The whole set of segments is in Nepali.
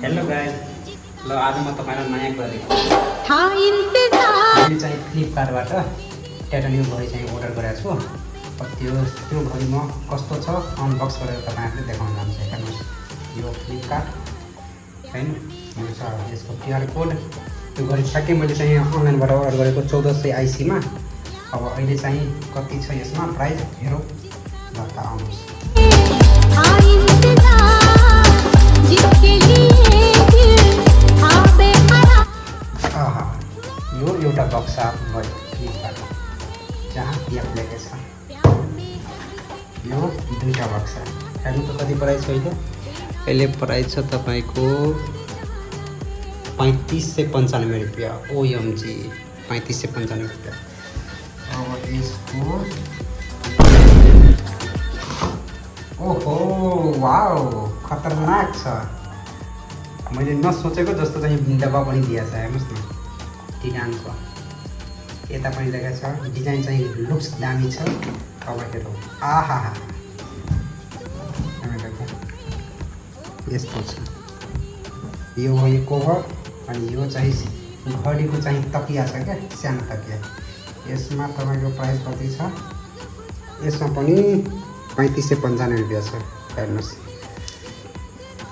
हेलो गाइस, ल आज म तपाईलाई नयाँ गरेँ मैले चाहिँ फ्लिपकार्टबाट टाइटानियम घडी चाहिँ अर्डर गरेको छु। अब त्यो घडी म कस्तो छ अनबक्स गरेर तपाईहरुले देखाउन जान्छु। हेर्नुस्, यो फ्लिपकार्ट हैन, यो छ यसको क्यूआर कोड। त्यो घडी ठ्याक्कै मैले चाहिँ अनलाइनबाट अर्डर गरेको 1400 आईसी मा। अब अहिले चाहिँ कति छ यसमा प्राइस हेरौँ। ल त आउनुस्। यो एउटा बक्स भयो फ्लिपकार्ट जहाँ यहाँ लेखेको छ। यो दुईटा बक्स हेर्नु त कति प्राइस हो। अहिले प्राइस छ तपाईको 3595 रुपैयाँ। ओएमजी 3595 रुपैयाँ। अब यसको ओहो वाओ खतरनाक छ। मैले नसोचेको जस्तो चाहिँ डब्बा पनि दिएको छ। हेर्नुस् न टिटानको यता पनि लेखेको छ। डिजाइन चाहिँ लुक्स दामी छ। अब हेरौँ। आहा यस्तो छ। यो हो यो कभर अनि यो चाहिँ घडीको चाहिँ तकिया छ क्या, सानो तकिया। यसमा तपाईँको प्राइस कति छ? यसमा पनि 3595 रुपैयाँ छ। हेर्नुहोस्।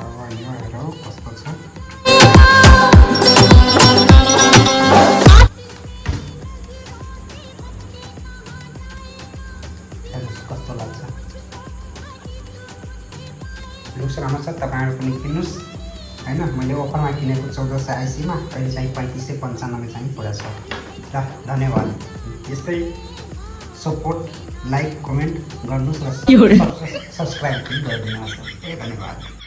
अब यो हेरौँ कस्तो छ। हेर्नुहोस् कस्तो लाग्छ। लुक्स राम्रो छ। तपाईँहरू पनि किन्नुहोस् हैन। मैले अफरमा किनेको 1400 आईसी मा, अहिले चाहिँ 3595 चाहिँ पुरा छ। ल धन्यवाद। यस्तै सपोर्ट लाइक कमेन्ट गर्नुहोस् र सब्स्क्राइब पनि गरिदिनुहोस्। धन्यवाद।